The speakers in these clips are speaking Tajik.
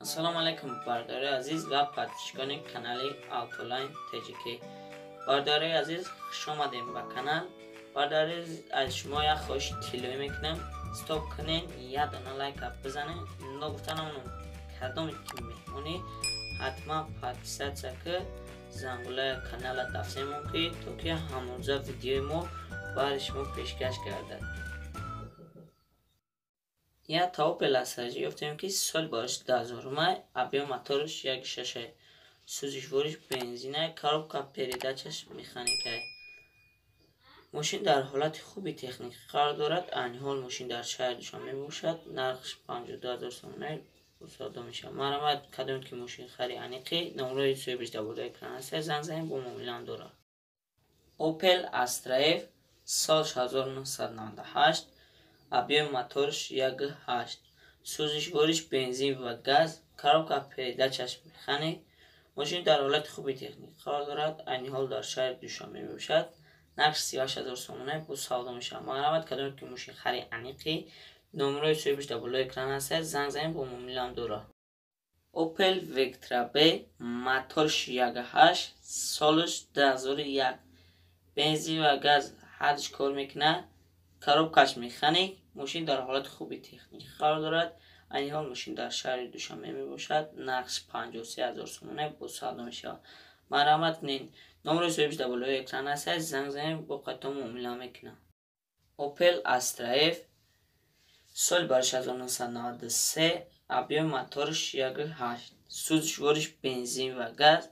Ассалому алайкум, бародари азиз ва подписчикони канали Автолайн ТЖК. Бародари азиз, хуш омадем ба канал. Бародари азиз, аз шумо як хоҳиши тиллоӣ мекунам: стоп кунен, як дона лайка бизанен. Ногуфта намонам, кадоме ки меҳмонӣ, ҳатман подписаться ки, зангулаи канала дафсемон ки, то ки ҳамрӯза видеои мо барои шумо пешкаш гардад. Як та Опел Астра ёфтем, ки соли барош 2000-умай, объём мотораш 1,6-ай, сӯзишвориш бензинай, коробка передачаш механикай. Мошин дар ҳолати хуби техникӣ қарор дорад. Айни ҳол мошин дар шаҳри Душанбе мебошад. Нархш 52 000 сомонай, савдо мешавад. Марҳамат, кадоме ки мошинхари аниқӣ, номрои соҳибаш дар болои экран аст, занг занед, бо муомилаам дорад. Опел Астра Ф, сол 1998, объёми моторш 1,8, сӯзишвориш бензин ва газ, коробка передачаш механик. Мошин дар ҳолати хуби техникӣ қарор дорад. Айни ҳол дар шаҳри Душанбе мебошад. Нархш 38 000 сомона, бо савдо мешавад. Марҳамат, кадоме ки мошинхари аниқӣ, номрои соҳибаш дар болои экран аст, занг занед, бо муомилаам дорад. Опел Вектра Б, моторш 1,8, солаш 2001, бензин ва газ ҳардуш кор мекунад, коробкаш механик. Мошин дар ҳолати хуби техникӣ қарор дорад. Айни ҳол мошин дар шаҳри Душанбе мебошад. Нархш 53 000 сомона, бо савдо мешавад. Марҳамат кунед, номрои соҳибаш дар болои экран аст, занг занед, бо қатъо муомила мекунад. Опел Астра Ф, соли барош 1993, объёми мотораш 1,8, сӯзишвориш бензин ва газ,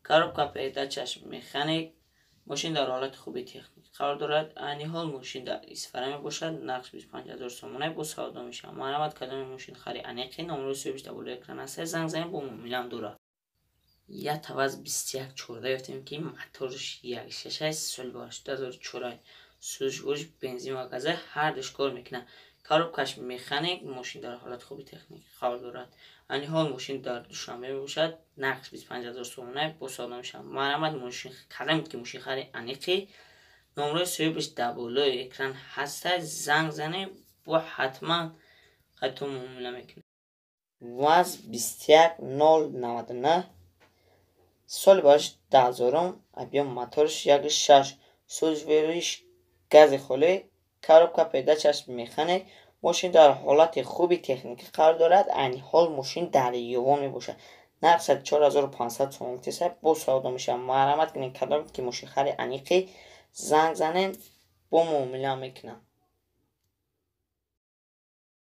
коробка передачаш механик. Мошин дар ҳолати хуби техникӣ қарор дорад. Айни ҳол мошин дар Исфара мебошад. Нархш 25 000 сомона, бо савдо мешавад. Марҳамат, кадоме мошинхари аниқӣ, номрои соҳибаш дар болои экран аст, занг занед, бо муомилаам дорад. Як та ВАЗ 2114 ёфтем, ки моторш 1,6, соли барош 2004, сӯзишвориш бензин ва газа ҳардуш кор мекунад, коробкаш механик. Мошин дар ҳолати хуби техникӣ қарор дорад. Айни ҳол мошин дар Душанбе мебошад. Нархш 25 000 сомона, бо савдо мешавад. Марҳамат, мошин кадоме ки мошинхари аниқӣ, номрои соҳибаш дар болои экран ҳаста, занг занед, бо ҳатман қатъо муомила мекунад. ВАЗ 21099, соли барош 2000-ум, объём моторш 1,6, сӯзишвориш гази холӣ, коробка передачаш механик. Мошин дар ҳолати хуби техникӣ қарор дорад. Айни ҳол мошин дар Ёвон мебошад. Нархш 4500 сомон теса, бо савдо мешавад. Марҳамат кунед, кадоме ки мошинхари аниқӣ, занг занед, бо муомила мекунад.